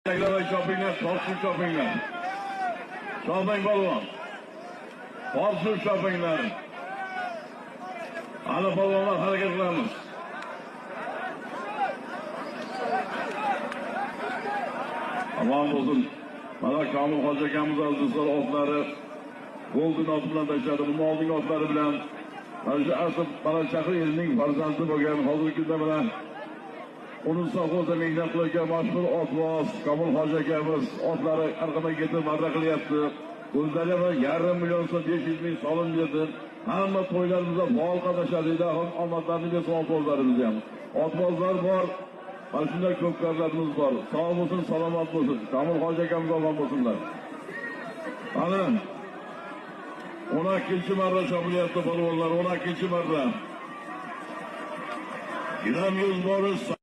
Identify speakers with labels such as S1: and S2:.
S1: Chopinglar, tortishib chopinglar. Choping polvon. Tortishib chopinglar. Ana polvonlar, harakat qilamiz. Omon bo'lsin. Mana Komil Hoji akamiz, aziz do'stlar, otlari Golden ot bilan tashladi. Bundan oldingi otlari bilan mana shu asl Parachahri elining farzandi bo'lgan, hozirgi kunda mana uni sovxozda mehnat qilayotgan mashhur otboz Komil Hoji akamiz otlari arqadan ketib marra qilyapti. O'zlari ham 500 000 so'm, 500 000 solim berdi. Hamma to'ylarimizda faol qatnashadi. Ilohim, omadlarni bersin otbozlarimiz ham. Otbozlar bor. Mana shunday ko'pkarlarimiz bor. Sog' bo'lsin, salomat bo'lsin. Komil Hoji akamiz omon bo'lsinlar. Ana 12 marra chopilyapti polvonlar, 12 marra. Gilam yuz borish.